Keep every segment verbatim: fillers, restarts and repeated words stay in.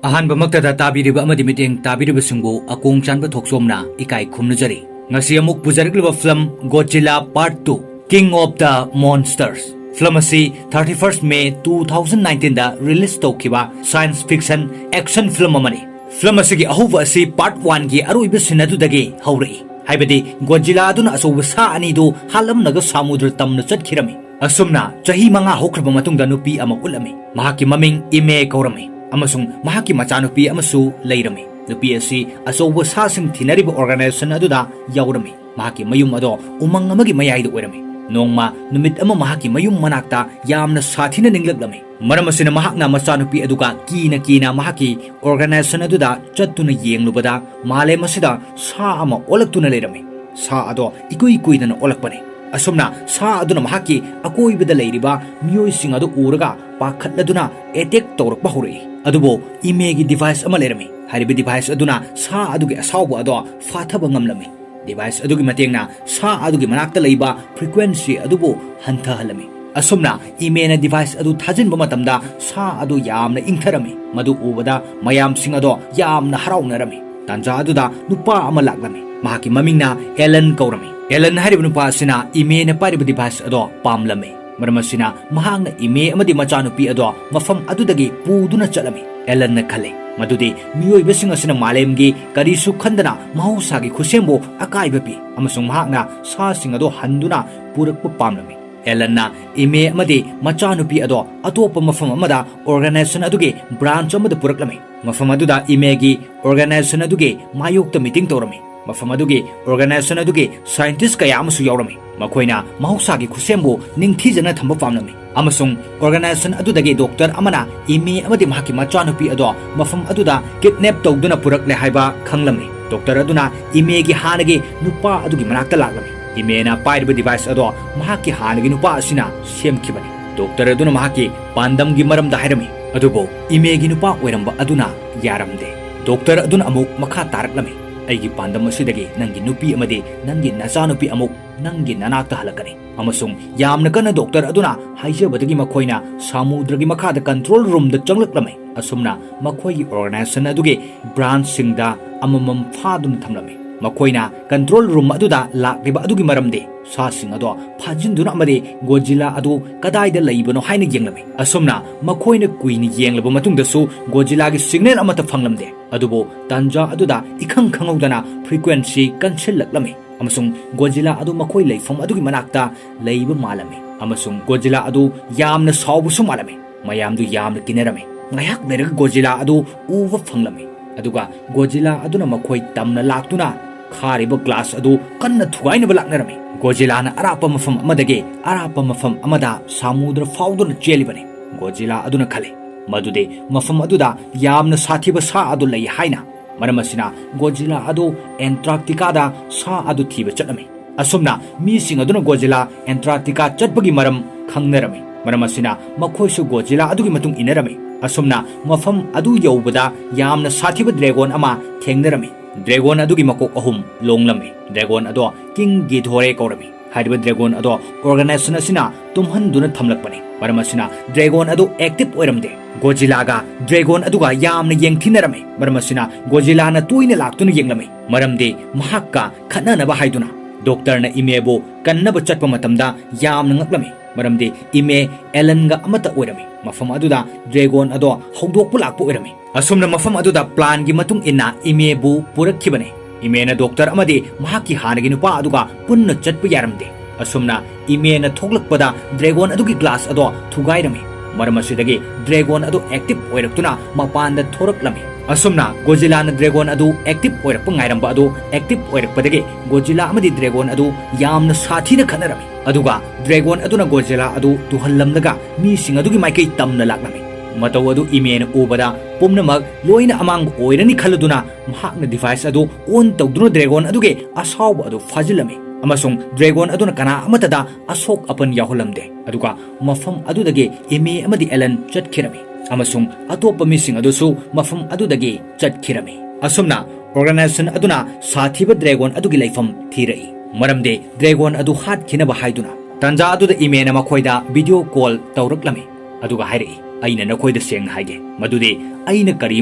ꯑꯍꯥꯟꯕꯃꯛꯇꯗ ꯇꯥꯕꯤꯔꯤꯕ ꯑꯃꯗꯤ ꯃꯤꯠꯌꯦꯡ ꯇꯥꯕꯤꯔꯤꯕꯁꯤꯡꯕꯨ ꯑꯀꯣꯡ ꯆꯥꯟꯕ ꯊꯣꯛꯆꯣꯝꯅ ꯏꯀꯥꯏ ꯈꯨꯝꯅꯖꯔꯤ꯫ ꯉꯁꯤ ꯑꯃꯨꯛ ꯄꯨꯖꯔꯛꯂꯤꯕ film Godzilla Part two, King of the Monsters꯫ Film ꯑꯁꯤ thirty first May two thousand nineteen ꯗ release ꯇꯧꯈꯤꯕ science fiction action film ꯑꯃꯅꯤ꯫ ꯐꯤꯂꯝ ꯑꯁꯤꯒꯤ ꯑꯍꯧꯕ ꯑꯁꯤ Part One ꯒꯤ ꯑꯔꯣꯏꯕ scene ꯑꯗꯨꯗꯒꯤ ꯍꯧꯔꯛꯏ꯫ ꯍꯥꯏꯕꯗꯤ Godzilla ꯑꯗꯨꯅ ꯑꯆꯧꯕ ꯁꯥ ꯑꯅꯤꯗꯨ ꯍꯥꯠꯂꯝꯂꯒ ꯁꯥꯃꯨꯗ꯭ꯔ ꯇꯝꯅ ꯆꯠꯈꯤꯔꯝꯃꯤ꯫ ꯑꯁꯨꯝꯅ ꯆꯍꯤ ꯃꯉꯥ ꯍꯧꯈ꯭ꯔꯕ ꯃꯇꯨꯡꯗ ꯅꯨꯄꯤ ꯑꯃ ꯎꯠꯂꯝꯃꯤ꯫ ꯃꯍꯥꯛꯀꯤ ꯃꯃꯤꯡ ꯏꯃꯦ ꯀꯧꯔꯝꯃꯤ ꯑꯃꯁꯨꯡ ꯃꯍꯥꯛꯀꯤ ꯃꯆꯥꯅꯨꯄꯤ ꯑꯃꯁꯨ ꯂꯩꯔꯝꯃꯤ꯫ ꯅꯨꯄꯤ ꯑꯁꯤ ꯑꯆꯧꯕ ꯁꯥꯁꯤꯡ ꯊꯤꯅꯔꯤꯕ organization ꯑꯗꯨꯗ ꯌꯥꯎꯔꯝꯃꯤ꯫ ꯃꯍꯥꯛꯀꯤ ꯃꯌꯨꯝ ꯑꯗꯣ ꯎꯃꯪ ꯑꯃꯒꯤ ꯃꯌꯥꯏꯗ ꯑꯣꯏꯔꯝꯃꯤ꯫ ꯅꯣꯡꯃ ꯅꯨꯃꯤꯠ ꯑꯃ ꯃꯍꯥꯛꯀꯤ ꯃꯌꯨꯝ ꯃꯅꯥꯛꯇ ꯌꯥꯝꯅ ꯁꯥꯊꯤꯅ ꯅꯤꯡꯂꯛꯂꯝꯃꯤ꯫ ꯃꯔꯝ ꯑꯁꯤꯅ ꯃꯍꯥꯛꯅ ꯃꯆꯥꯅꯨꯄꯤ ꯑꯗꯨꯒ ꯀꯤꯅ ꯀꯤꯅ ꯃꯍꯥꯛꯀꯤ organization ꯑꯗꯨꯗ ꯆꯠꯇꯨꯅ ꯌꯦꯡꯂꯨꯕꯗ ꯃꯥꯂꯦꯝ ꯑꯁꯤꯗ ꯁꯥ ꯑꯃ ꯑꯣꯜꯂꯛꯇꯨꯅ ꯂꯩꯔꯝꯃꯤ꯫ ꯁꯥ ꯑꯗꯣ ꯏꯀꯨꯏ ꯀꯨꯏꯗꯅ ꯑꯣꯜꯂꯛꯄꯅꯤ꯫ ꯑꯁꯨꯝꯅ ꯁꯥ ꯑꯗꯨꯅ ꯃꯍꯥꯛꯀꯤ ꯑꯀꯣꯏꯕꯗ ꯂꯩꯔꯤꯕ ꯃꯤꯑꯣꯏꯁꯤꯡ ꯑꯗꯨ ꯎꯔꯒ ꯄꯥꯈꯠꯂꯗꯨꯅ attack ꯇꯧꯔꯛꯄ ꯍꯧꯔꯛꯏ꯫ ꯑꯗꯨꯕꯨ ꯏꯃꯦꯒꯤ device ꯑꯃ ꯂꯩꯔꯝꯃꯤ꯫ ꯍꯥꯏꯔꯤꯕ device ꯑꯗꯨꯅ ꯁꯥ ꯑꯗꯨꯒꯤ ꯑꯁꯥꯎꯕ ꯑꯗꯣ ꯐꯥꯊꯕ ꯉꯝꯂꯝꯃꯤ꯫ Device ꯑꯗꯨꯒꯤ ꯃꯇꯦꯡꯅ ꯁꯥ ꯑꯗꯨꯒꯤ ꯃꯅꯥꯛꯇ ꯂꯩꯕ frequency ꯑꯗꯨꯕꯨ ꯍꯟꯊꯍꯜꯂꯝꯃꯤ꯫ ꯑꯁꯨꯝꯅ ꯏꯃꯦꯅ device ꯑꯗꯨ ꯊꯥꯖꯤꯟꯕ ꯃꯇꯝꯗ ꯁꯥ ꯑꯗꯨ ꯌꯥꯝꯅ ꯏꯪꯊꯔꯝꯃꯤ꯫ ꯃꯗꯨ ꯎꯕꯗ ꯃꯌꯥꯝꯁꯤꯡ ꯑꯗꯣ ꯌꯥꯝꯅ ꯍꯔꯥꯎꯅꯔꯝꯃꯤ꯫ ꯇꯥꯟꯖꯥ ꯑꯗꯨꯗ ꯅꯨꯄꯥ ꯑꯃ ꯂꯥꯛꯂꯝꯃꯤ꯫ ꯃꯍꯥꯛꯀꯤ ꯃꯃꯤꯡꯅ ꯑꯦꯂꯟ ꯀꯧꯔꯝꯃꯤ꯫ ꯑꯦꯂꯟ ꯍꯥꯏꯔꯤꯕ ꯅꯨꯄꯥ ꯑꯁꯤꯅ ꯏꯃꯦꯅ ꯄꯥꯏꯔꯤꯕ device ꯑꯗꯣ ꯄꯥꯝꯂꯝꯃꯤ꯫ ꯃꯔꯝ ꯑꯁꯤꯅ ꯃꯍꯥꯛꯅ ꯏꯃꯦ ꯑꯃꯗꯤ ꯃꯆꯥꯅꯨꯄꯤ ꯑꯗꯣ ꯃꯐꯝ ꯑꯗꯨꯗꯒꯤ ꯄꯨꯗꯨꯅ ꯆꯠꯂꯝꯃꯤ꯫ ꯑꯦꯂꯟꯅ ꯈꯜꯂꯤ ꯃꯗꯨꯗꯤ ꯃꯤꯑꯣꯏꯕꯁꯤꯡ ꯑꯁꯤꯅ ꯃꯥꯂꯦꯝꯒꯤ ꯀꯔꯤꯁꯨ ꯈꯟꯗꯅ ꯃꯍꯧꯁꯥꯒꯤ ꯈꯨꯠꯁꯦꯝꯕꯨ ꯑꯀꯥꯏꯕ ꯄꯤ ꯑꯃꯁꯨꯡ ꯃꯍꯥꯛꯅ ꯁꯥꯁꯤꯡ ꯑꯗꯣ ꯍꯟꯗꯨꯅ ꯄꯨꯔꯛꯄ ꯄꯥꯝꯂꯝꯃꯤ꯫ ꯑꯦꯂꯟꯅ ꯏꯃꯦ ꯑꯃꯗꯤ ꯃꯆꯥꯅꯨꯄꯤ ꯑꯗꯣ ꯑꯇꯣꯞꯄ ꯃꯐꯝ ꯑꯃꯗ organization ꯑꯗꯨꯒꯤ branch ꯑꯃꯗ ꯄꯨꯔꯛꯂꯝꯃꯤ꯫ ꯃꯐꯝ ꯑꯗꯨꯗ ꯏꯃꯦꯒꯤ organization ꯑꯗꯨꯒꯤ ꯃꯥꯌꯣꯛꯇ meeting ꯇꯧꯔꯝꯃꯤ꯫ ꯃꯐꯝ ꯑꯗꯨꯒꯤ organization ꯑꯗꯨꯒꯤ scientist ꯀꯌꯥ ꯑꯃꯁꯨ ꯌꯥꯎꯔꯝꯃꯤ꯫ ꯃꯈꯣꯏꯅ ꯃꯍꯧꯁꯥꯒꯤ ꯈꯨꯠꯁꯦꯝꯕꯨ ꯅꯤꯡꯊꯤꯖꯅ ꯊꯝꯕ ꯄꯥꯝꯂꯝꯃꯤ ꯑꯃꯁꯨꯡ organization ꯑꯗꯨꯗꯒꯤ doctor ꯑꯃꯅ ꯏꯃꯦ ꯑꯃꯗꯤ ꯃꯍꯥꯛꯀꯤ ꯃꯆꯥꯅꯨꯄꯤ ꯑꯗꯣ ꯃꯐꯝ ꯑꯗꯨꯗ kidnap ꯇꯧꯗꯨꯅ ꯄꯨꯔꯛꯂꯦ ꯍꯥꯏꯕ ꯈꯪꯂꯝꯃꯤ꯫ Doctor ꯑꯗꯨꯅ ꯏꯃꯦꯒꯤ ꯍꯥꯟꯅꯒꯤ ꯅꯨꯄꯥ ꯑꯗꯨꯒꯤ ꯃꯅꯥꯛꯇ ꯂꯥꯛꯂꯝꯃꯤ꯫ ꯏꯃꯦꯅ ꯄꯥꯏꯔꯤꯕ device ꯑꯗꯣ ꯃꯍꯥꯛꯀꯤ ꯍꯥꯟꯅꯒꯤ ꯅꯨꯄꯥ ꯑꯁꯤꯅ ꯁꯦꯝꯈꯤꯕꯅꯤ꯫ Doctor ꯑꯗꯨꯅ ꯃꯍꯥꯛꯀꯤ ꯄꯥꯟꯗꯝꯒꯤ ꯃꯔꯝꯗ ꯍꯥꯏꯔꯝꯃꯤ, ꯑꯗꯨꯕꯨ ꯏꯃꯦꯒꯤ ꯅꯨꯄꯥ ꯑꯣꯏꯔꯝꯕ ꯑꯗꯨꯅ ꯌꯥꯔꯝꯗꯦ꯫ Doctor ꯑꯗꯨꯅ ꯑꯃꯨꯛ ꯃꯈꯥ ꯇꯥꯔꯛꯂꯝꯃꯤ, "ꯑꯩꯒꯤ ꯄꯥꯟꯗꯝ ꯑꯁꯤꯗꯒꯤ ꯅꯪꯒꯤ ꯅꯨꯄꯤ ꯑꯃꯗꯤ ꯅꯪꯒꯤ ꯅꯆꯥꯅꯨꯄꯤ ꯑꯃꯨꯛ ꯅꯪꯒꯤ ꯅꯅꯥꯛꯇ ꯍꯜꯂꯛꯀꯅꯤ"꯫ ꯑꯃꯁꯨꯡ ꯌꯥꯝꯅ ꯀꯟꯅ doctor ꯑꯗꯨꯅ ꯍꯥꯏꯖꯕꯗꯒꯤ ꯃꯈꯣꯏꯅ ꯁꯃꯨꯗ꯭ꯔꯒꯤ ꯃꯈꯥꯗ control roomꯗ ꯆꯪꯂꯛꯂꯝꯃꯤ꯫ ꯑꯁꯨꯝꯅ ꯃꯈꯣꯏꯒꯤ organization ꯑꯗꯨꯒꯤ branchꯁꯤꯡꯗ ꯑꯃꯃꯝ ꯐꯥꯗꯨꯅ ꯊꯝꯂꯝꯃꯤ꯫ ꯃꯈꯣꯏꯅ control room ꯑꯗꯨꯗ ꯂꯥꯛꯂꯤꯕ ꯑꯗꯨꯒꯤ ꯃꯔꯝꯗꯤ ꯁꯥꯁꯤꯡ ꯑꯗꯣ ꯐꯥꯖꯤꯟꯗꯨꯅ ꯑꯃꯗꯤ Godzilla ꯑꯗꯨ ꯀꯗꯥꯏꯗ ꯂꯩꯕꯅꯣ ꯍꯥꯏꯅ ꯌꯦꯡꯂꯝꯃꯤ꯫ ꯑꯁꯨꯝꯅ ꯃꯈꯣꯏꯅ ꯀꯨꯏꯅ ꯌꯦꯡꯂꯕ ꯃꯇꯨꯡꯗꯁꯨ Godzillaꯒꯤ signal ꯑꯃꯠꯇ ꯐꯪꯂꯝꯗꯦ꯫ ꯑꯗꯨꯕꯨ ꯇꯥꯟꯖꯥ ꯑꯗꯨꯗ ꯏꯈꯪ ꯈꯪꯍꯧꯗꯅ frequency ꯀꯟꯁꯤꯜꯂꯛꯂꯝꯃꯤ ꯑꯃꯁꯨꯡ Godzilla ꯑꯗꯨ ꯃꯈꯣꯏ ꯂꯩꯐꯝ ꯑꯗꯨꯒꯤ ꯃꯅꯥꯛꯇ ꯂꯩꯕ ꯃꯥꯜꯂꯝꯃꯤ ꯑꯃꯁꯨꯡ Godzilla ꯑꯗꯨ ꯌꯥꯝꯅ ꯁꯥꯎꯕꯁꯨ ꯃꯥꯜꯂꯝꯃꯤ꯫ ꯃꯌꯥꯝꯗꯨ ꯌꯥꯝꯅ ꯀꯤꯅꯔꯝꯃꯤ꯫ ꯉꯥꯏꯍꯥꯛ ꯂꯩꯔꯒ Godzilla ꯑꯗꯨ ꯎꯕ ꯐꯪꯂꯝꯃꯤ꯫ ꯑꯗꯨꯒ Godzilla ꯑꯗꯨꯅ ꯃꯈꯣꯏ ꯇꯝꯅ ꯂꯥꯛꯇꯨꯅ ꯈꯥꯔꯤꯕ glass ꯑꯗꯨ ꯀꯟꯅ ꯊꯨꯒꯥꯏꯅꯕ ꯂꯥꯛꯅꯔꯝꯃꯤ꯫ Godzillaꯅ ꯑꯔꯥꯞꯄ ꯃꯐꯝ ꯑꯃꯗꯒꯤ ꯑꯔꯥꯞꯄ ꯃꯐꯝ ꯑꯃꯗ ꯁꯃꯨꯗ꯭ꯔ ꯐꯥꯎꯗꯨꯅ ꯆꯦꯜꯂꯤꯕꯅꯤ꯫ Godzilla ꯑꯗꯨꯅ ꯈꯜꯂꯤ ꯃꯗꯨꯗꯤ ꯃꯐꯝ ꯑꯗꯨꯗ ꯌꯥꯝꯅ ꯁꯥꯊꯤꯕ ꯁꯥ ꯑꯗꯨ ꯂꯩ ꯍꯥꯏꯅ꯫ ꯃꯔꯝ ꯑꯁꯤꯅ Godzilla ꯑꯗꯨ Antarcticaꯗ ꯁꯥ ꯑꯗꯨ ꯊꯤꯕ ꯆꯠꯂꯝꯃꯤ꯫ ꯑꯁꯨꯝꯅ ꯃꯤꯁꯤꯡ ꯑꯗꯨꯅ Godzilla Antarctica ꯆꯠꯄꯒꯤ ꯃꯔꯝ ꯈꯪꯅꯔꯝꯃꯤ꯫ ꯃꯔꯝ ꯑꯁꯤꯅ ꯃꯈꯣꯏꯁꯨ Godzilla ꯑꯗꯨꯒꯤ ꯃꯇꯨꯡ ꯏꯟꯅꯔꯝꯃꯤ꯫ ꯑꯁꯨꯝꯅ ꯃꯐꯝ ꯑꯗꯨ ꯌꯧꯕꯗ ꯌꯥꯝꯅ ꯁꯥꯊꯤꯕ dragon ꯑꯃ ꯊꯦꯡꯅꯔꯝꯃꯤ꯫ Dragon ꯑꯗꯨꯒꯤ ꯃꯀꯣꯛ ꯑꯍꯨꯝ ꯂꯣꯡꯂꯝꯃꯤ꯫ Dragon ꯑꯗꯣ King Ghidorah ꯀꯧꯔꯝꯃꯤ꯫ ꯍꯥꯏꯔꯤꯕ dragon ꯑꯗꯣ organization ꯑꯁꯤꯅ ꯇꯨꯝꯍꯟꯗꯨꯅ ꯊꯝꯂꯛꯄꯅꯤ꯫ ꯃꯔꯝ ꯑꯁꯤꯅ dragon ꯑꯗꯨ active ꯑꯣꯏꯔꯝꯗꯦ꯫ Godzillaꯒ dragon ꯑꯗꯨꯒ ꯌꯥꯝꯅ ꯌꯦꯡꯊꯤꯅꯔꯝꯃꯤ꯫ ꯃꯔꯝ ꯑꯁꯤꯅ Godzillaꯅ ꯇꯣꯏꯅ ꯂꯥꯛꯇꯨꯅ ꯌꯦꯡꯂꯝꯃꯤ꯫ ꯃꯔꯝꯗꯤ ꯃꯍꯥꯛꯀ ꯈꯠꯅꯅꯕ ꯍꯥꯏꯗꯨꯅ doctorꯅ ꯏꯃꯦꯕꯨ ꯀꯟꯅꯕ ꯆꯠꯄ ꯃꯇꯝꯗ ꯌꯥꯝꯅ ꯉꯛꯂꯝꯃꯤ꯫ ꯃꯔꯝꯗꯤ ꯏꯃꯦ Alanꯒ ꯑꯃꯠꯇ ꯑꯣꯏꯔꯝꯃꯤ꯫ ꯃꯐꯝ ꯑꯗꯨꯗ dragon ꯑꯗꯣ ꯍꯧꯗꯣꯛꯄ ꯂꯥꯛꯄ ꯑꯣꯏꯔꯝꯃꯤ꯫ ꯑꯁꯨꯝꯅ ꯃꯐꯝ ꯑꯗꯨꯗ planꯒꯤ ꯃꯇꯨꯡ ꯏꯟꯅ ꯏꯃꯦꯕꯨ ꯄꯨꯔꯛꯈꯤꯕꯅꯤ꯫ ꯏꯃꯦꯅ doctor ꯑꯃꯗꯤ ꯃꯍꯥꯛꯀꯤ ꯍꯥꯟꯅꯒꯤ ꯅꯨꯄꯥ ꯑꯗꯨꯒ ꯄꯨꯟꯅ ꯆꯠꯄ ꯌꯥꯔꯝꯗꯦ꯫ ꯑꯁꯨꯝꯅ ꯏꯃꯦꯅ ꯊꯣꯛꯂꯛꯄꯗ dragon ꯑꯗꯨꯒꯤ glass ꯑꯗꯣ ꯊꯨꯒꯥꯏꯔꯝꯃꯤ꯫ ꯃꯔꯝ ꯑꯁꯤꯗꯒꯤ dragon ꯑꯗꯨ active ꯑꯣꯏꯔꯛꯇꯨꯅ ꯃꯄꯥꯟꯗ ꯊꯣꯔꯛꯂꯝꯃꯤ꯫ ꯑꯁꯨꯝꯅ Godzillaꯅ dragon ꯑꯗꯨ active ꯑꯣꯏꯔꯛꯄ ꯉꯥꯏꯔꯝꯕ ꯑꯗꯨ active ꯑꯣꯏꯔꯛꯄꯗꯒꯤ Godzilla ꯑꯃꯗꯤ dragon ꯑꯗꯨ ꯌꯥꯝꯅ ꯁꯥꯊꯤꯅ ꯈꯠꯅꯔꯝꯃꯤ꯫ ꯑꯗꯨꯒ dragon ꯑꯗꯨꯅ Godzilla ꯑꯗꯨ ꯇꯨꯍꯜꯂꯝꯂꯒ ꯃꯤꯁꯤꯡ ꯑꯗꯨꯒꯤ ꯃꯥꯏꯀꯩ ꯇꯝꯅ ꯂꯥꯛꯂꯝꯃꯤ꯫ ꯃꯇꯧ ꯑꯗꯨ ꯏꯃꯦꯅ ꯎꯕꯗ ꯄꯨꯝꯅꯃꯛ ꯂꯣꯏꯅ ꯑꯃꯥꯡꯕ ꯑꯣꯏꯔꯅꯤ ꯈꯜꯂꯗꯨꯅ ꯃꯍꯥꯛꯅ device ꯑꯗꯨ on ꯇꯧꯗꯨꯅ dragon ꯑꯗꯨꯒꯤ ꯑꯁꯥꯎꯕ ꯑꯗꯨ ꯐꯥꯖꯤꯜꯂꯝꯃꯤ ꯑꯃꯁꯨꯡ dragon ꯑꯗꯨꯅ ꯀꯅꯥ ꯑꯃꯠꯇꯗ ꯑꯁꯣꯛ ꯑꯄꯟ ꯌꯥꯎꯍꯜꯂꯝꯗꯦ꯫ ꯑꯗꯨꯒ ꯃꯐꯝ ꯑꯗꯨꯗꯒꯤ ꯏꯃꯦ ꯑꯃꯗꯤ Alan ꯆꯠꯈꯤꯔꯝꯃꯤ ꯑꯃꯁꯨꯡ ꯑꯇꯣꯞꯄ ꯃꯤꯁꯤꯡ ꯑꯗꯨꯁꯨ ꯃꯐꯝ ꯑꯗꯨꯗꯒꯤ ꯆꯠꯈꯤꯔꯝꯃꯤ꯫ ꯑꯁꯨꯝꯅ organization ꯑꯗꯨꯅ ꯁꯥꯊꯤꯕ dragon ꯑꯗꯨꯒꯤ ꯂꯩꯐꯝ ꯊꯤꯔꯛꯏ, ꯃꯔꯝꯗꯤ dragon ꯑꯗꯨ ꯍꯥꯠꯈꯤꯅꯕ ꯍꯥꯏꯗꯨꯅ꯫ ꯇꯥꯟꯖꯥ ꯑꯗꯨꯗ ꯏꯃꯦꯅ ꯃꯈꯣꯏꯗ video call ꯇꯧꯔꯛꯂꯝꯃꯤ ꯑꯗꯨꯒ ꯍꯥꯏꯔꯛꯏ, ꯑꯩꯅ ꯅꯈꯣꯏꯗ ꯁꯦꯡꯅ ꯍꯥꯏꯒꯦ, ꯃꯗꯨꯗꯤ ꯑꯩꯅ ꯀꯔꯤ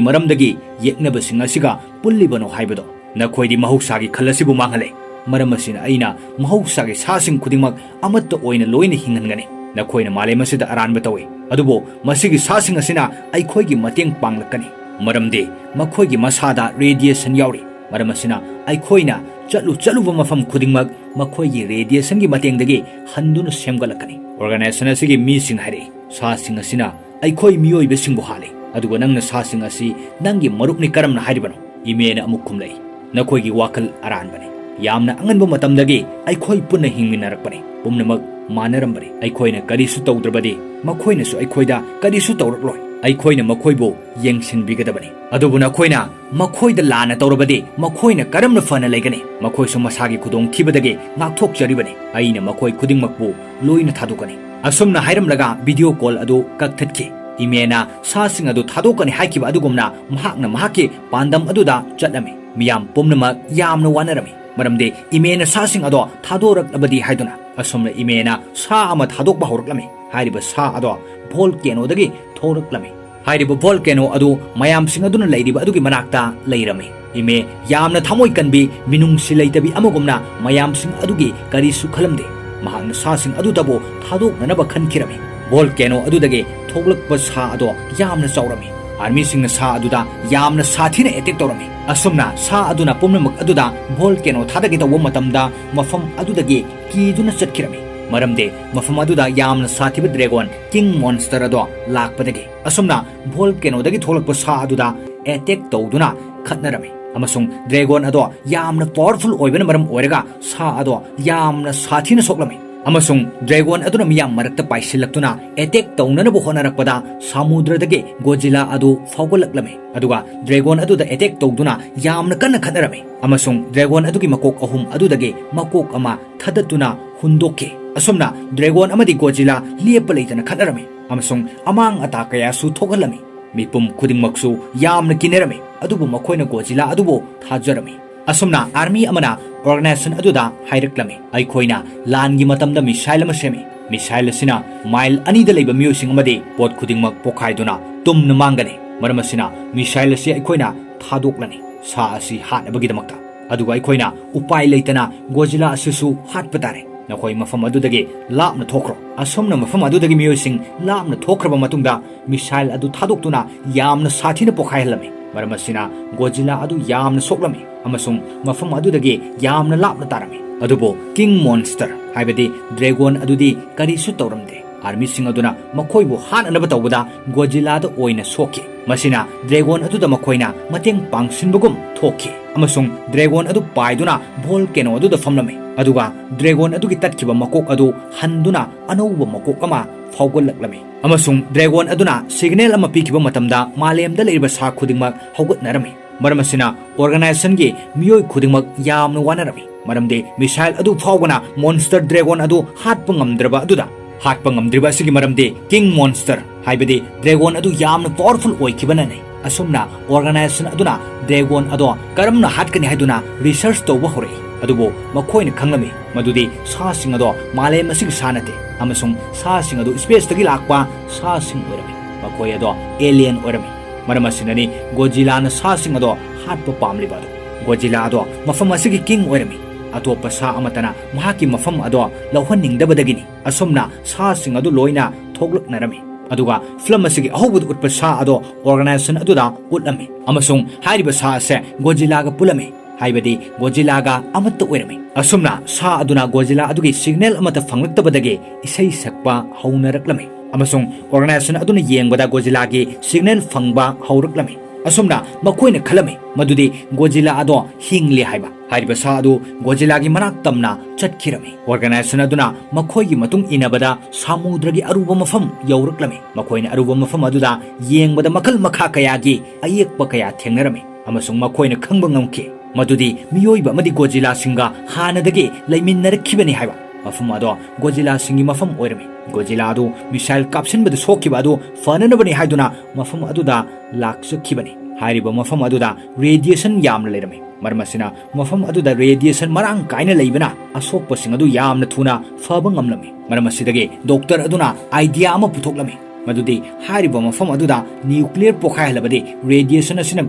ꯃꯔꯝꯗꯒꯤ ꯌꯦꯛꯅꯕꯁꯤꯡ ꯑꯁꯤꯒ ꯄꯨꯜꯂꯤꯕꯅꯣ ꯍꯥꯏꯕꯗꯣ꯫ ꯅꯈꯣꯏꯗꯤ ꯃꯍꯧꯁꯥꯒꯤ ꯈꯜ ꯑꯁꯤꯕꯨ ꯃꯥꯡꯍꯜꯂꯦ꯫ ꯃꯔꯝ ꯑꯁꯤꯅ ꯑꯩꯅ ꯃꯍꯧꯁꯥꯒꯤ ꯁꯥꯁꯤꯡ ꯈꯨꯗꯤꯡꯃꯛ ꯑꯃꯠꯇ ꯑꯣꯏꯅ ꯂꯣꯏꯅ ꯍꯤꯡꯍꯟꯒꯅꯤ꯫ ꯅꯈꯣꯏꯅ ꯃꯥꯂꯦꯝ ꯑꯁꯤꯗ ꯑꯔꯥꯟꯕ ꯇꯧꯏ, ꯑꯗꯨꯕꯨ ꯃꯁꯤꯒꯤ ꯁꯥꯁꯤꯡ ꯑꯁꯤꯅ ꯑꯩꯈꯣꯏꯒꯤ ꯃꯇꯦꯡ ꯄꯥꯡꯂꯛꯀꯅꯤ, ꯃꯔꯝꯗꯤ ꯃꯈꯣꯏꯒꯤ ꯃꯁꯥꯗ radiation ꯌꯥꯎꯔꯤ꯫ ꯃꯔꯝ ꯑꯁꯤꯅ ꯑꯩꯈꯣꯏꯅ ꯆꯠꯂꯨ ꯆꯠꯂꯨꯕ ꯃꯐꯝ ꯈꯨꯗꯤꯡꯃꯛ ꯃꯈꯣꯏꯒꯤ radiationꯒꯤ ꯃꯇꯦꯡꯗꯒꯤ ꯍꯟꯗꯨꯅ ꯁꯦꯝꯒꯠꯂꯛꯀꯅꯤ꯫ Organization ꯑꯁꯤꯒꯤ ꯃꯤꯁꯤꯡ ꯍꯥꯏꯔꯛꯏ, ꯁꯥꯁꯤꯡ ꯑꯁꯤꯅ ꯑꯩꯈꯣꯏ ꯃꯤꯑꯣꯏꯕꯁꯤꯡꯕꯨ ꯍꯥꯠꯂꯤ, ꯑꯗꯨꯒ ꯅꯪꯅ ꯁꯥꯁꯤꯡ ꯑꯁꯤ ꯅꯪꯒꯤ ꯃꯔꯨꯞꯅꯤ ꯀꯔꯝꯅ ꯍꯥꯏꯔꯤꯕꯅꯣ? ꯏꯃꯦꯅ ꯑꯃꯨꯛ ꯈꯨꯝꯂꯛꯏ, ꯅꯈꯣꯏꯒꯤ ꯋꯥꯈꯜ ꯑꯔꯥꯟꯕꯅꯤ꯫ ꯌꯥꯝꯅ ꯑꯉꯟꯕ ꯃꯇꯝꯗꯒꯤ ꯑꯩꯈꯣꯏ ꯄꯨꯟꯅ ꯍꯤꯡꯃꯤꯟꯅꯔꯛꯄꯅꯤ꯫ ꯄꯨꯝꯅꯃꯛ ꯃꯥꯟꯅꯔꯝꯕꯅꯤ꯫ ꯑꯩꯈꯣꯏꯅ ꯀꯔꯤꯁꯨ ꯇꯧꯗ꯭ꯔꯕꯗꯤ ꯃꯈꯣꯏꯅꯁꯨ ꯑꯩꯈꯣꯏꯗ ꯀꯔꯤꯁꯨ ꯇꯧꯔꯛꯂꯣꯏ꯫ ꯑꯩꯈꯣꯏꯅ ꯃꯈꯣꯏꯕꯨ ꯌꯦꯡꯁꯤꯟꯕꯤꯒꯗꯕꯅꯤ꯫ ꯑꯗꯨꯕꯨ ꯅꯈꯣꯏꯅ ꯃꯈꯣꯏꯗ ꯂꯥꯟꯅ ꯇꯧꯔꯕꯗꯤ ꯃꯈꯣꯏꯅ ꯀꯔꯝꯅ ꯐꯅ ꯂꯩꯒꯅꯤ? ꯃꯈꯣꯏꯁꯨ ꯃꯁꯥꯒꯤ ꯈꯨꯗꯣꯡꯊꯤꯕꯗꯒꯤ ꯉꯥꯛꯊꯣꯛꯆꯔꯤꯕꯅꯤ꯫ ꯑꯩꯅ ꯃꯈꯣꯏ ꯈꯨꯗꯤꯡꯃꯛꯄꯨ ꯂꯣꯏꯅ ꯊꯥꯗꯣꯛꯀꯅꯤ꯫ ꯑꯁꯨꯝꯅ ꯍꯥꯏꯔꯝꯂꯒ video call ꯑꯗꯨ ꯀꯛꯊꯠꯈꯤ꯫ ꯏꯃꯦꯅ ꯁꯥꯁꯤꯡ ꯑꯗꯨ ꯊꯥꯗꯣꯛꯀꯅꯤ ꯍꯥꯏꯈꯤꯕ ꯑꯗꯨꯒꯨꯝꯅ ꯃꯍꯥꯛꯅ ꯃꯍꯥꯛꯀꯤ ꯄꯥꯟꯗꯝ ꯑꯗꯨꯗ ꯆꯠꯂꯝꯃꯤ꯫ ꯃꯤꯌꯥꯝ ꯄꯨꯝꯅꯃꯛ ꯌꯥꯝꯅ ꯋꯥꯅꯔꯝꯃꯤ, ꯃꯔꯝꯗꯤ ꯏꯃꯦꯅ ꯁꯥꯁꯤꯡ ꯑꯗꯣ ꯊꯥꯗꯣꯔꯛꯂꯕꯗꯤ ꯍꯥꯏꯗꯨꯅ꯫ ꯑꯁꯨꯝꯅ ꯏꯃꯦꯅ ꯁꯥ ꯑꯃ ꯊꯥꯗꯣꯛꯄ ꯍꯧꯔꯛꯂꯝꯃꯤ꯫ ꯍꯥꯏꯔꯤꯕ ꯁꯥ ꯑꯗꯣ volcanoꯗꯒꯤ ꯊꯣꯛꯂꯛꯂꯝꯃꯤ꯫ ꯍꯥꯏꯔꯤꯕ volcano ꯑꯗꯨ ꯃꯌꯥꯝꯁꯤꯡ ꯑꯗꯨꯅ ꯂꯩꯔꯤꯕ ꯑꯗꯨꯒꯤ ꯃꯅꯥꯛꯇ ꯂꯩꯔꯝꯃꯤ꯫ ꯏꯃꯦ ꯌꯥꯝꯅ ꯊꯃꯣꯏ ꯀꯟꯕꯤ, ꯃꯤꯅꯨꯡꯁꯤ ꯂꯩꯇꯕꯤ ꯑꯃꯒꯨꯝꯅ ꯃꯌꯥꯝꯁꯤꯡ ꯑꯗꯨꯒꯤ ꯀꯔꯤꯁꯨ ꯈꯜꯂꯝꯗꯦ꯫ ꯃꯍꯥꯛꯅ ꯁꯥꯁꯤꯡ ꯑꯗꯨꯗꯕꯨ ꯊꯥꯗꯣꯛꯅꯅꯕ ꯈꯟꯈꯤꯔꯝꯃꯤ꯫ Volcano ꯑꯗꯨꯗꯒꯤ ꯊꯣꯛꯂꯛꯄ ꯁꯥ ꯑꯗꯣ ꯌꯥꯝꯅ ꯆꯥꯎꯔꯝꯃꯤ꯫ Armyꯁꯤꯡꯅ ꯁꯥ ꯑꯗꯨꯗ ꯌꯥꯝꯅ ꯁꯥꯊꯤꯅ attack ꯇꯧꯔꯝꯃꯤ꯫ ꯑꯁꯨꯝꯅ ꯁꯥ ꯑꯗꯨꯅ ꯄꯨꯝꯅꯃꯛ ꯑꯗꯨꯗ volcano ꯊꯥꯗꯒꯦ ꯇꯧꯕ ꯃꯇꯝꯗ ꯃꯐꯝ ꯑꯗꯨꯗꯒꯤ ꯀꯤꯗꯨꯅ ꯆꯠꯈꯤꯔꯝꯃꯤ, ꯃꯔꯝꯗꯤ ꯃꯐꯝ ꯑꯗꯨꯗ ꯌꯥꯝꯅ ꯁꯥꯊꯤꯕ dragon, king monster ꯑꯗꯣ ꯂꯥꯛꯄꯗꯒꯤ꯫ ꯑꯁꯨꯝꯅ volcanoꯗꯒꯤ ꯊꯣꯛꯂꯛꯄ ꯁꯥ ꯑꯗꯨꯗ attack ꯇꯧꯗꯨꯅ ꯈꯠꯅꯔꯝꯃꯤ, ꯑꯃꯁꯨꯡ dragon ꯑꯗꯣ ꯌꯥꯝꯅ powerful ꯑꯣꯏꯕꯅ ꯃꯔꯝ ꯑꯣꯏꯔꯒ ꯁꯥ ꯑꯗꯣ ꯌꯥꯝꯅ ꯁꯥꯊꯤꯅ ꯁꯣꯛꯂꯝꯃꯤ꯫ ꯑꯃꯁꯨꯡ dragon ꯑꯗꯨꯅ ꯃꯤꯌꯥꯝ ꯃꯔꯛꯇ ꯄꯥꯏꯁꯤꯜꯂꯛꯇꯨꯅ attack ꯇꯧꯅꯅꯕ ꯍꯣꯠꯅꯔꯛꯄꯗ ꯁꯃꯨꯗ꯭ꯔꯗꯒꯤ Godzilla ꯑꯗꯨ ꯐꯥꯎꯒꯠꯂꯛꯂꯝꯃꯤ, ꯑꯗꯨꯒ dragon ꯑꯗꯨꯗ attack ꯇꯧꯗꯨꯅ ꯌꯥꯝꯅ ꯀꯟꯅ ꯈꯠꯅꯔꯝꯃꯤ, ꯑꯃꯁꯨꯡ dragon ꯑꯗꯨꯒꯤ ꯃꯀꯣꯛ ꯑꯍꯨꯝ ꯑꯗꯨꯗꯒꯤ ꯃꯀꯣꯛ ꯑꯃ ꯊꯥꯗꯠꯇꯨꯅ ꯍꯨꯟꯗꯣꯛꯈꯤ꯫ ꯑꯁꯨꯝꯅ dragon ꯑꯃꯗꯤ Godzilla ꯂꯦꯞꯄ ꯂꯩꯇꯅ ꯈꯠꯅꯔꯝꯃꯤ, ꯑꯃꯁꯨꯡ ꯑꯃꯥꯡ ꯑꯇꯥ ꯀꯌꯥꯁꯨ ꯊꯣꯛꯍꯜꯂꯝꯃꯤ꯫ ꯃꯤꯄꯨꯝ ꯈꯨꯗꯤꯡꯃꯛꯁꯨ ꯌꯥꯝꯅ ꯀꯤꯅꯔꯝꯃꯤ, ꯑꯗꯨꯕꯨ ꯃꯈꯣꯏꯅ Godzilla ꯑꯗꯨꯕꯨ ꯊꯥꯖꯔꯝꯃꯤ꯫ ꯑꯁꯨꯝꯅ army ꯑꯃꯅ organization ꯑꯗꯨꯗ ꯍꯥꯏꯔꯛꯂꯝꯃꯤ, "ꯑꯩꯈꯣꯏꯅ ꯂꯥꯟꯒꯤ ꯃꯇꯝꯗ missile ꯑꯃ ꯁꯦꯝꯃꯤ꯫ Missile ꯑꯁꯤꯅ mile ꯑꯅꯤꯗ ꯂꯩꯕ ꯃꯤꯑꯣꯏꯁꯤꯡ ꯑꯃꯗꯤ ꯄꯣꯠ ꯈꯨꯗꯤꯡꯃꯛ ꯄꯣꯈꯥꯏꯗꯨꯅ ꯇꯨꯝꯅ ꯃꯥꯡꯒꯅꯤ꯫ ꯃꯔꯝ ꯑꯁꯤꯅ missile ꯑꯁꯤ ꯑꯩꯈꯣꯏꯅ ꯊꯥꯗꯣꯛꯂꯅꯤ, ꯁꯥ ꯑꯁꯤ ꯍꯥꯠꯅꯕꯒꯤꯗꯃꯛꯇ꯫ ꯑꯗꯨꯒ ꯑꯩꯈꯣꯏꯅ ꯎꯄꯥꯏ ꯂꯩꯇꯅ Godzilla ꯑꯁꯤꯁꯨ ꯍꯥꯠꯄ ꯇꯥꯔꯦ꯫ ꯅꯈꯣꯏ ꯃꯐꯝ ꯑꯗꯨꯗꯒꯤ ꯂꯥꯞꯅ ꯊꯣꯛꯈ꯭ꯔꯣ꯫" ꯑꯁꯨꯝꯅ ꯃꯐꯝ ꯑꯗꯨꯗꯒꯤ ꯃꯤꯑꯣꯏꯁꯤꯡ ꯂꯥꯞꯅ ꯊꯣꯛꯈ꯭ꯔꯕ ꯃꯇꯨꯡꯗ, missile ꯑꯗꯨ ꯊꯥꯗꯣꯛꯇꯨꯅ ꯌꯥꯝꯅ ꯁꯥꯊꯤꯅ ꯄꯣꯈꯥꯏꯍꯜꯂꯝꯃꯤ꯫ ꯃꯔꯝ ꯑꯁꯤꯅ Godzilla ꯑꯗꯨ ꯌꯥꯝꯅ ꯁꯣꯛꯂꯝꯃꯤ ꯑꯃꯁꯨꯡ ꯃꯐꯝ ꯑꯗꯨꯗꯒꯤ ꯌꯥꯝꯅ ꯂꯥꯞꯅ ꯇꯥꯔꯝꯃꯤ꯫ ꯑꯗꯨꯕꯨ King Monster, ꯍꯥꯏꯕꯗꯤ dragon ꯑꯗꯨꯗꯤ ꯀꯔꯤꯁꯨ ꯇꯧꯔꯝꯗꯦ꯫ Armyꯁꯤꯡ ꯑꯗꯨꯅ ꯃꯈꯣꯏꯕꯨ ꯍꯥꯠꯅꯅꯕ ꯇꯧꯕꯗ Godzillaꯗ ꯑꯣꯏꯅ ꯁꯣꯛꯈꯤ꯫ ꯃꯁꯤꯅ dragon ꯑꯗꯨꯗ ꯃꯈꯣꯏꯅ ꯃꯇꯦꯡ ꯄꯥꯡꯁꯤꯟꯕꯒꯨꯝ ꯊꯣꯛꯈꯤ ꯑꯃꯁꯨꯡ dragon ꯑꯗꯨ ꯄꯥꯏꯗꯨꯅ volcano ꯑꯗꯨꯗ ꯐꯝꯂꯝꯃꯤ꯫ ꯑꯗꯨꯒ dragon ꯑꯗꯨꯒꯤ ꯇꯠꯈꯤꯕ ꯃꯀꯣꯛ ꯑꯗꯨ ꯍꯟꯗꯨꯅ ꯑꯅꯧꯕ ꯃꯀꯣꯛ ꯑꯃ ꯐꯥꯎꯒꯠꯂꯛꯂꯝꯃꯤ꯫ ꯑꯃꯁꯨꯡ dragon ꯑꯗꯨꯅ signal ꯑꯃ ꯄꯤꯈꯤꯕ ꯃꯇꯝꯗ ꯃꯥꯂꯦꯝꯗ ꯂꯩꯔꯤꯕ ꯁꯥ ꯈꯨꯗꯤꯡꯃꯛ ꯍꯧꯒꯠꯅꯔꯝꯃꯤ꯫ ꯃꯔꯝ ꯑꯁꯤꯅ organizationꯒꯤ ꯃꯤꯑꯣꯏ ꯈꯨꯗꯤꯡꯃꯛ ꯌꯥꯝꯅ ꯋꯥꯅꯔꯝꯃꯤ, ꯃꯔꯝꯗꯤ missile ꯑꯗꯨ ꯐꯥꯎꯕꯅ monster dragon ꯑꯗꯨ ꯍꯥꯠꯄ ꯉꯝꯗ꯭ꯔꯕ ꯑꯗꯨꯗ꯫ ꯍꯥꯠꯄ ꯉꯝꯗ꯭ꯔꯤꯕ ꯑꯁꯤꯒꯤ ꯃꯔꯝꯗꯤ King Monster, ꯍꯥꯏꯕꯗꯤ dragon ꯑꯗꯨ ꯌꯥꯝꯅ powerful ꯑꯣꯏꯈꯤꯕꯅꯅꯤ꯫ ꯑꯁꯨꯝꯅ organization ꯑꯗꯨꯅ dragon ꯑꯗꯣ ꯀꯔꯝꯅ ꯍꯥꯠꯀꯅꯤ ꯍꯥꯏꯗꯨꯅ research ꯇꯧꯕ ꯍꯧꯔꯛꯏ꯫ ꯑꯗꯨꯕꯨ ꯃꯈꯣꯏꯅ ꯈꯪꯂꯝꯃꯤ ꯃꯗꯨꯗꯤ ꯁꯥꯁꯤꯡ ꯑꯗꯣ ꯃꯥꯂꯦꯝ ꯑꯁꯤꯒꯤ ꯁꯥ ꯅꯠꯇꯦ, ꯑꯃꯁꯨꯡ ꯁꯥꯁꯤꯡ ꯑꯗꯨ spaceꯇꯒꯤ ꯂꯥꯛꯄ ꯁꯥꯁꯤꯡ ꯑꯣꯏꯔꯝꯃꯤ꯫ ꯃꯈꯣꯏ ꯑꯗꯣ alien ꯑꯣꯏꯔꯝꯃꯤ꯫ ꯃꯔꯝ ꯑꯁꯤꯅꯅꯤ Godzillaꯅ ꯁꯥꯁꯤꯡ ꯑꯗꯣ ꯍꯥꯠꯄ ꯄꯥꯝꯂꯤꯕ ꯑꯗꯨ꯫ Godzilla ꯑꯗꯣ ꯃꯐꯝ ꯑꯁꯤꯒꯤ king ꯑꯣꯏꯔꯝꯃꯤ꯫ ꯑꯇꯣꯞꯄ ꯁꯥ ꯑꯃꯠꯇꯅ ꯃꯍꯥꯛꯀꯤ ꯃꯐꯝ ꯑꯗꯣ ꯂꯧꯍꯟꯅꯤꯡꯗꯕꯗꯒꯤꯅꯤ꯫ ꯑꯁꯨꯝꯅ ꯁꯥꯁꯤꯡ ꯑꯗꯨ ꯂꯣꯏꯅ ꯊꯣꯛꯂꯛꯅꯔꯝꯃꯤ꯫ ꯑꯗꯨꯒ film ꯑꯁꯤꯒꯤ ꯑꯍꯧꯕꯗ ꯎꯠꯄ ꯁꯥ ꯑꯗꯣ organization ꯑꯗꯨꯗ ꯎꯠꯂꯝꯃꯤ꯫ ꯑꯃꯁꯨꯡ ꯍꯥꯏꯔꯤꯕ ꯁꯥ ꯑꯁꯦ Godzillaꯒ ꯄꯨꯜꯂꯝꯃꯤ, ꯍꯥꯏꯕꯗꯤ Godzillaꯒ ꯑꯃꯠꯇ ꯑꯣꯏꯔꯝꯃꯤ꯫ ꯑꯁꯨꯝꯅ ꯁꯥ ꯑꯗꯨꯅ Godzilla ꯑꯗꯨꯒꯤ signal ꯑꯃꯠꯇ ꯐꯪꯂꯛꯇꯕꯗꯒꯤ ꯏꯁꯩ ꯁꯛꯄ ꯍꯧꯅꯔꯛꯂꯝꯃꯤ꯫ ꯑꯃꯁꯨꯡ organization ꯑꯗꯨꯅ ꯌꯦꯡꯕꯗ Godzillaꯒꯤ signal ꯐꯪꯕ ꯍꯧꯔꯛꯂꯝꯃꯤ꯫ ꯑꯁꯨꯝꯅ ꯃꯈꯣꯏꯅ ꯈꯜꯂꯝꯃꯤ ꯃꯗꯨꯗꯤ Godzilla ꯑꯗꯣ ꯍꯤꯡꯂꯤ ꯍꯥꯏꯕ꯫ ꯍꯥꯏꯔꯤꯕ ꯁꯥ ꯑꯗꯨ Godzillaꯒꯤ ꯃꯅꯥꯛ ꯇꯝꯅ ꯆꯠꯈꯤꯔꯝꯃꯤ꯫ Organization ꯑꯗꯨꯅ ꯃꯈꯣꯏꯒꯤ ꯃꯇꯨꯡ ꯏꯟꯅꯕꯗ ꯁꯃꯨꯗ꯭ꯔꯒꯤ ꯑꯔꯨꯕ ꯃꯐꯝ ꯌꯧꯔꯛꯂꯝꯃꯤ꯫ ꯃꯈꯣꯏꯅ ꯑꯔꯨꯕ ꯃꯐꯝ ꯑꯗꯨꯗ ꯌꯦꯡꯕꯗ ꯃꯈꯜ ꯃꯈꯥ ꯀꯌꯥꯒꯤ ꯑꯌꯦꯛꯄ ꯀꯌꯥ ꯊꯦꯡꯅꯔꯝꯃꯤ, ꯑꯃꯁꯨꯡ ꯃꯈꯣꯏꯅ ꯈꯪꯕ ꯉꯝꯈꯤ ꯃꯗꯨꯗꯤ ꯃꯤꯑꯣꯏꯕ ꯑꯃꯗꯤ Godzillaꯁꯤꯡꯒ ꯍꯥꯟꯅꯗꯒꯤ ꯂꯩꯃꯤꯟꯅꯔꯛꯈꯤꯕꯅꯤ ꯍꯥꯏꯕ꯫ ꯃꯐꯝ ꯑꯗꯣ Godzillaꯁꯤꯡꯒꯤ ꯃꯐꯝ ꯑꯣꯏꯔꯝꯃꯤ꯫ Godzilla ꯑꯗꯨ missile ꯀꯥꯞꯁꯤꯟꯕꯗ ꯁꯣꯛꯈꯤꯕ ꯑꯗꯨ ꯐꯅꯅꯕꯅꯤ ꯍꯥꯏꯗꯨꯅ ꯃꯐꯝ ꯑꯗꯨꯗ ꯂꯥꯛꯆꯈꯤꯕꯅꯤ꯫ ꯍꯥꯏꯔꯤꯕ ꯃꯐꯝ ꯑꯗꯨꯗ ꯔꯦꯗꯤꯌꯦꯁꯟ ꯌꯥꯝꯅ ꯂꯩꯔꯝꯃꯤ꯫ ꯃꯔꯝ ꯑꯁꯤꯅ ꯃꯐꯝ ꯑꯗꯨꯗ ꯔꯦꯗꯤꯌꯦꯁꯟ ꯃꯔꯥꯡ ꯀꯥꯏꯅ ꯂꯩꯕꯅ ꯑꯁꯣꯛꯄꯁꯤꯡ ꯑꯗꯨ ꯌꯥꯝꯅ ꯊꯨꯅ ꯐꯕ ꯉꯝꯂꯝꯃꯤ꯫ ꯃꯔꯝ ꯑꯁꯤꯗꯒꯤ ꯗꯣꯛꯇꯔ ꯑꯗꯨꯅ ꯑꯥꯏꯗꯤꯌꯥ ꯑꯃ ꯄꯨꯊꯣꯛꯂꯝꯃꯤ, ꯃꯗꯨꯗꯤ ꯍꯥꯏꯔꯤꯕ ꯃꯐꯝ ꯑꯗꯨꯗ ꯅ꯭ꯌꯨꯀ꯭ꯂꯤꯌꯔ ꯄꯣꯈꯥꯏꯍꯜꯂꯕꯗꯤ ꯔꯦꯗꯤꯌꯦꯁꯟ ꯑꯁꯤꯅ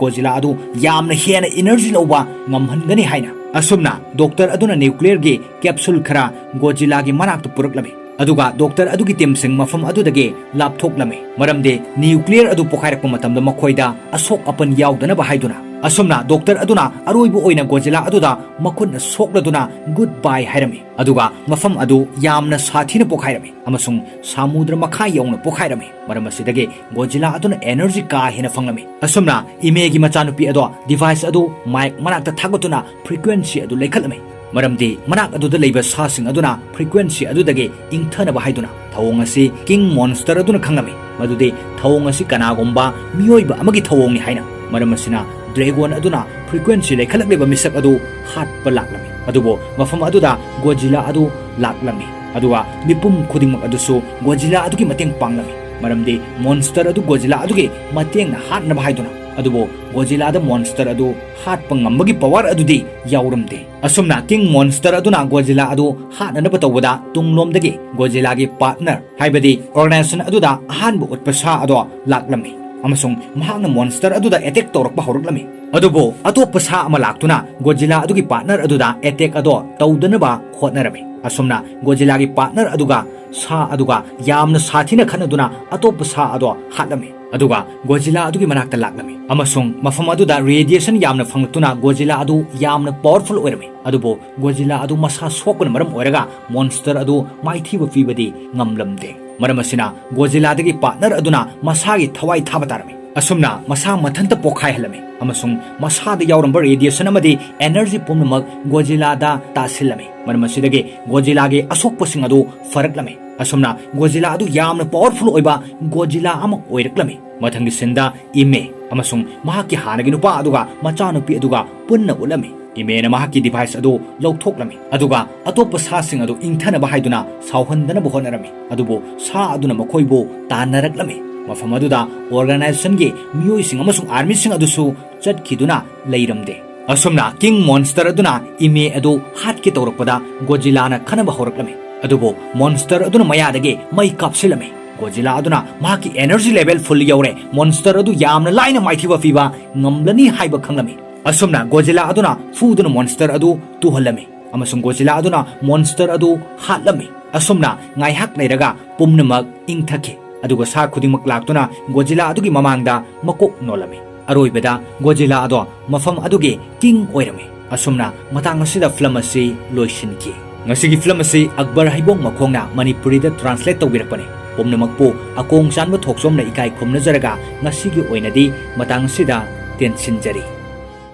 ꯒꯣꯖꯤꯂꯥ ꯑꯗꯨ ꯌꯥꯝꯅ ꯍꯦꯟꯅ ꯏꯅꯔꯖꯤ ꯂꯧꯕ ꯉꯝꯍꯟꯒꯅꯤ ꯍꯥꯏꯅ꯫ ꯑꯁꯨꯝꯅ ꯗꯣꯛꯇꯔ ꯑꯗꯨꯅ ꯅ꯭ꯌꯨꯀ꯭ꯂꯤꯌꯔꯒꯤ ꯀꯦꯞꯁꯨꯜ ꯈꯔ ꯒꯣꯖꯤꯂꯥꯒꯤ ꯃꯅꯥꯛꯇ ꯄꯨꯔꯛꯂꯝꯃꯤ꯫ ꯑꯗꯨꯒ ꯗꯣꯛꯇꯔ ꯑꯗꯨꯒꯤ ꯇꯤꯝꯁꯤꯡ ꯃꯐꯝ ꯑꯗꯨꯗꯒꯤ ꯂꯥꯞꯊꯣꯛꯂꯝꯃꯤ, ꯃꯔꯝꯗꯤ ꯅ꯭ꯌꯨꯀ꯭ꯂꯤꯌꯔ ꯑꯗꯨ ꯄꯣꯈꯥꯏꯔꯛꯄ ꯃꯇꯝꯗ ꯃꯈꯣꯏꯗ ꯑꯁꯣꯛ ꯑꯄꯟ ꯌꯥꯎꯗꯅꯕ ꯍꯥꯏꯗꯨꯅ꯫ ꯑꯁꯨꯝꯅ ꯗꯣꯛꯇꯔ ꯑꯗꯨꯅ ꯑꯔꯣꯏꯕ ꯑꯣꯏꯅ ꯒꯣꯖꯤꯂꯥ ꯑꯗꯨꯗ ꯃꯈꯨꯠꯅ ꯁꯣꯛꯂꯗꯨꯅ ꯒꯨꯗ ꯕꯥꯏ ꯍꯥꯏꯔꯝꯃꯤ, ꯑꯗꯨꯒ ꯃꯐꯝ ꯑꯗꯨ ꯌꯥꯝꯅ ꯁꯥꯊꯤꯅ ꯄꯣꯈꯥꯏꯔꯝꯃꯤ ꯑꯃꯁꯨꯡ ꯁꯥꯃꯨꯗ꯭ꯔ ꯃꯈꯥ ꯌꯧꯅ ꯄꯣꯈꯥꯏꯔꯝꯃꯤ꯫ ꯃꯔꯝ ꯑꯁꯤꯗꯒꯤ ꯒꯣꯖꯤꯂꯥ ꯑꯗꯨꯅ ꯑꯦꯅꯔꯖꯤ ꯀꯥ ꯍꯦꯟꯅ ꯐꯪꯂꯝꯃꯤ꯫ ꯑꯁꯨꯝꯅ ꯏꯃꯦꯒꯤ ꯃꯆꯥꯅꯨꯄꯤ ꯑꯗꯣ ꯗꯤꯚꯥꯏꯁ ꯑꯗꯨ ꯃꯥꯏꯛ ꯃꯅꯥꯛꯇ ꯊꯥꯒꯠꯇꯨꯅ ꯐ꯭ꯔꯤꯀ꯭ꯋꯦꯟꯁꯤ ꯑꯗꯨ ꯂꯩꯈꯠꯂꯝꯃꯤ, ꯃꯔꯝꯗꯤ ꯃꯅꯥꯛ ꯑꯗꯨꯗ ꯂꯩꯕ ꯁꯥꯁꯤꯡ ꯑꯗꯨꯅ ꯐ꯭ꯔꯤꯀ꯭ꯋꯦꯟꯁꯤ ꯑꯗꯨꯗꯒꯤ ꯏꯪꯊꯅꯕ ꯍꯥꯏꯗꯨꯅ꯫ ꯊꯧꯑꯣꯡ ꯑꯁꯤ ꯀꯤꯡ ꯃꯣꯟꯁꯇꯔ ꯑꯗꯨꯅ ꯈꯪꯂꯝꯃꯤ, ꯃꯗꯨꯗꯤ ꯊꯧꯑꯣꯡ ꯑꯁꯤ ꯀꯅꯥꯒꯨꯝꯕ ꯃꯤꯑꯣꯏꯕ ꯑꯃꯒꯤ ꯊꯧꯑꯣꯡꯅꯤ ꯍꯥꯏꯅ꯫ ꯃꯔꯝ ꯑꯁꯤꯅ ꯗ꯭ꯔꯦꯒꯣꯟ ꯑꯗꯨꯅ ꯐ꯭ꯔꯤꯀ꯭ꯋꯦꯟꯁꯤ ꯂꯩꯈꯠꯂꯛꯂꯤꯕ ꯃꯤꯁꯛ ꯑꯗꯨ ꯍꯥꯠꯄ ꯂꯥꯛꯂꯝꯃꯤ꯫ ꯑꯗꯨꯕꯨ ꯃꯐꯝ ꯑꯗꯨꯗ ꯒꯣꯖꯤꯂꯥ ꯑꯗꯨ ꯂꯥꯛꯂꯝꯃꯤ, ꯑꯗꯨꯒ ꯃꯤꯄꯨꯝ ꯈꯨꯗꯤꯡꯃꯛ ꯑꯗꯨꯁꯨ ꯒꯣꯖꯤꯂꯥ ꯑꯗꯨꯒꯤ ꯃꯇꯦꯡ ꯄꯥꯡꯂꯝꯃꯤ, ꯃꯔꯝꯗꯤ ꯃꯣꯟꯁꯇꯔ ꯑꯗꯨ ꯒꯣꯖꯤꯂꯥ ꯑꯗꯨꯒꯤ ꯃꯇꯦꯡꯅ ꯍꯥꯠꯅꯕ ꯍꯥꯏꯗꯨꯅ꯫ ꯑꯗꯨꯕꯨ ꯒꯣꯖꯤꯂꯥꯗ ꯃꯣꯟꯁꯇꯔ ꯑꯗꯨ ꯍꯥꯠꯄ ꯉꯝꯕꯒꯤ ꯄꯋꯥꯔ ꯑꯗꯨꯗꯤ ꯌꯥꯎꯔꯝꯗꯦ꯫ ꯑꯁꯨꯝꯅ ꯀꯤꯡ ꯃꯣꯟꯁꯇꯔ ꯑꯗꯨꯅ ꯒꯣꯖꯤꯂꯥ ꯑꯗꯨ ꯍꯥꯠꯅꯅꯕ ꯇꯧꯕꯗ ꯇꯨꯡꯂꯣꯝꯗꯒꯤ ꯒꯣꯖꯤꯂꯥꯒꯤ ꯄꯥꯔꯠꯅꯔ, ꯍꯥꯏꯕꯗꯤ ꯑꯣꯔꯒꯅꯥꯏꯖꯦꯁꯟ ꯑꯗꯨꯗ ꯑꯍꯥꯟꯕ ꯎꯠꯄ ꯁꯥ ꯑꯗꯣ ꯂꯥꯛꯂꯝꯃꯤ, ꯑꯃꯁꯨꯡ ꯃꯍꯥꯛꯅ ꯃꯣꯟꯁꯇꯔ ꯑꯗꯨꯗ ꯑꯦꯇꯦꯛ ꯇꯧꯔꯛꯄ ꯍꯧꯔꯛꯂꯝꯃꯤ꯫ ꯑꯗꯨꯕꯨ ꯑꯇꯣꯞꯄ ꯁꯥ ꯑꯃ ꯂꯥꯛꯇꯨꯅ ꯒꯣꯖꯤꯂꯥ ꯑꯗꯨꯒꯤ ꯄꯥꯔꯠꯅꯔ ꯑꯗꯨꯗ ꯑꯦꯇꯦꯛ ꯑꯗꯣ ꯇꯧꯗꯅꯕ ꯍꯣꯠꯅꯔꯝꯃꯤ꯫ ꯑꯁꯨꯝꯅ ꯒꯣꯖꯤꯂꯥꯒꯤ ꯄꯥꯔꯠꯅꯔ ꯑꯗꯨꯒ ꯁꯥ ꯑꯗꯨꯒ ꯌꯥꯝꯅ ꯁꯥꯊꯤꯅ ꯈꯠꯅꯗꯨꯅ ꯑꯇꯣꯞꯄ ꯁꯥ ꯑꯗꯣ ꯍꯥꯠꯂꯝꯃꯤ꯫ ꯑꯗꯨꯒ ꯒꯣꯖꯤꯂꯥ ꯑꯗꯨꯒꯤ ꯃꯅꯥꯛꯇ ꯂꯥꯛꯂꯝꯃꯤ, ꯑꯃꯁꯨꯡ ꯃꯐꯝ ꯑꯗꯨꯗ ꯔꯦꯗꯤꯌꯦꯁꯟ ꯌꯥꯝꯅ ꯐꯪꯂꯛꯇꯨꯅ ꯒꯣꯖꯤꯂꯥ ꯑꯗꯨ ꯌꯥꯝꯅ ꯄꯥꯋꯔꯐꯨꯜ ꯑꯣꯏꯔꯝꯃꯤ꯫ ꯑꯗꯨꯕꯨ ꯒꯣꯖꯤꯂꯥ ꯑꯗꯨ ꯃꯁꯥ ꯁꯣꯛꯄꯅ ꯃꯔꯝ ꯑꯣꯏꯔꯒ ꯃꯣꯟꯁꯇꯔ ꯑꯗꯨ ꯃꯥꯏꯊꯤꯕ ꯄꯤꯕꯗꯤ ꯉꯝꯂꯝꯗꯦ꯫ ꯃꯔꯝ ꯑꯁꯤꯅ ꯒꯣꯖꯤꯂꯥꯗꯒꯤ ꯄꯥꯔꯠꯅꯔ ꯑꯗꯨꯅ ꯃꯁꯥꯒꯤ ꯊꯋꯥꯏ ꯊꯥꯕ ꯇꯥꯔꯝꯃꯤ꯫ ꯑꯁꯨꯝꯅ ꯃꯁꯥ ꯃꯊꯟꯇ ꯄꯣꯈꯥꯏꯍꯜꯂꯝꯃꯤ, ꯑꯃꯁꯨꯡ ꯃꯁꯥꯗ ꯌꯥꯎꯔꯝꯕ ꯔꯦꯗꯤꯌꯦꯁꯟ ꯑꯃꯗꯤ ꯑꯦꯅꯔꯖꯤ ꯄꯨꯝꯅꯃꯛ ꯒꯣꯖꯤꯂꯥꯗ ꯇꯥꯁꯤꯜꯂꯝꯃꯤ꯫ ꯃꯔꯝ ꯑꯁꯤꯗꯒꯤ ꯒꯣꯖꯤꯂꯥꯒꯤ ꯑꯁꯣꯛꯄꯁꯤꯡ ꯑꯗꯨ ꯐꯔꯛꯂꯝꯃꯤ꯫ ꯑꯁꯨꯝꯅ ꯒꯣꯖꯤꯂꯥ ꯑꯗꯨ ꯌꯥꯝꯅ ꯄꯥꯋꯔꯐꯨꯜ ꯑꯣꯏꯕ ꯒꯣꯖꯤꯂꯥ ꯑꯃ ꯑꯣꯏꯔꯛꯂꯝꯃꯤ꯫ ꯃꯊꯪꯒꯤ ꯁꯤꯟꯗ ꯏꯃꯦ ꯑꯃꯁꯨꯡ ꯃꯍꯥꯛꯀꯤ ꯍꯥꯟꯅꯒꯤ ꯅꯨꯄꯥ ꯑꯗꯨꯒ ꯃꯆꯥꯅꯨꯄꯤ ꯑꯗꯨꯒ ꯄꯨꯟꯅ ꯎꯠꯂꯝꯃꯤ꯫ ꯏꯃꯦꯅ ꯃꯍꯥꯛꯀꯤ device ꯑꯗꯨ ꯂꯧꯊꯣꯛꯂꯝꯃꯤ, ꯑꯗꯨꯒ ꯑꯇꯣꯞꯄ ꯁꯥꯁꯤꯡ ꯑꯗꯨ ꯏꯪꯊꯅꯕ ꯍꯥꯏꯗꯨꯅ ꯁꯥꯎꯍꯟꯗꯅꯕ ꯍꯣꯠꯅꯔꯝꯃꯤ꯫ ꯑꯗꯨꯕꯨ ꯁꯥ ꯑꯗꯨꯅ ꯃꯈꯣꯏꯕꯨ ꯇꯥꯟꯅꯔꯛꯂꯝꯃꯤ꯫ ꯃꯐꯝ ꯑꯗꯨꯗ organizationꯒꯤ ꯃꯤꯑꯣꯏꯁꯤꯡ ꯑꯃꯁꯨꯡ armyꯁꯤꯡ ꯑꯗꯨꯁꯨ ꯆꯠꯈꯤꯗꯨꯅ ꯂꯩꯔꯝꯗꯦ꯫ ꯑꯁꯨꯝꯅ king monster ꯑꯗꯨꯅ ꯏꯃꯦ ꯑꯗꯨ ꯍꯥꯠꯀꯦ ꯇꯧꯔꯛꯄꯗ ꯒꯣꯖꯤꯂꯥꯅ ꯈꯟꯅꯕ ꯍꯧꯔꯛꯂꯝꯃꯤ꯫ ꯑꯗꯨꯕꯨ monster ꯑꯗꯨꯅ ꯃꯌꯥꯗꯒꯤ ꯃꯩ ꯀꯥꯞꯁꯤꯜꯂꯝꯃꯤ꯫ ꯒꯣꯖꯤꯂꯥ ꯑꯗꯨꯅ ꯃꯍꯥꯛꯀꯤ energy level full ꯌꯧꯔꯦ, monster ꯑꯗꯨ ꯌꯥꯝꯅ ꯂꯥꯏꯅ ꯃꯥꯏꯊꯤꯕ ꯄꯤꯕ ꯉꯝꯂꯅꯤ ꯍꯥꯏꯕ ꯈꯪꯂꯝꯃꯤ꯫ ꯑꯁꯨꯝꯅ ꯒꯣꯖꯤꯂꯥ ꯑꯗꯨꯅ ꯐꯨꯗꯨꯅ monster ꯑꯗꯨ ꯇꯨꯍꯜꯂꯝꯃꯤ ꯑꯃꯁꯨꯡ ꯒꯣꯖꯤꯂꯥ ꯑꯗꯨꯅ monster ꯑꯗꯨ ꯍꯥꯠꯂꯝꯃꯤ꯫ ꯑꯁꯨꯝꯅ ꯉꯥꯏꯍꯥꯛ ꯂꯩꯔꯒ ꯄꯨꯝꯅꯃꯛ ꯏꯪꯊꯈꯤ, ꯑꯗꯨꯒ ꯁꯥ ꯈꯨꯗꯤꯡꯃꯛ ꯂꯥꯛꯇꯨꯅ ꯒꯣꯖꯤꯂꯥ ꯑꯗꯨꯒꯤ ꯃꯃꯥꯡꯗ ꯃꯀꯣꯛ ꯅꯣꯜꯂꯝꯃꯤ꯫ ꯑꯔꯣꯏꯕꯗ ꯒꯣꯖꯤꯂꯥ ꯑꯗꯣ ꯃꯐꯝ ꯑꯗꯨꯒꯤ king ꯑꯣꯏꯔꯝꯃꯤ꯫ ꯑꯁꯨꯝꯅ ꯃꯇꯥꯡ ꯑꯁꯤꯗ film ꯑꯁꯤ ꯂꯣꯏꯁꯤꯟꯈꯤ꯫ ꯉꯁꯤꯒꯤ film ꯑꯁꯤ ꯑꯛꯕꯔ ꯍꯩꯕꯣꯡ ꯃꯈꯣꯡꯅ ꯃꯅꯤꯄꯨꯔꯤꯗ translate ꯇꯧꯕꯤꯔꯛꯄꯅꯤ꯫ ꯄꯨꯝꯅꯃꯛꯄꯨ ꯑꯀꯣꯡ ꯆꯥꯟꯕ ꯊꯣꯛꯆꯣꯝꯅ ꯏꯀꯥꯏ ꯈꯨꯝꯅꯖꯔꯒ ꯉꯁꯤꯒꯤ ꯑꯣꯏꯅꯗꯤ ꯃꯇꯥꯡ ꯑꯁꯤꯗ ꯇꯦꯟꯁꯤꯟꯖꯔꯤ꯫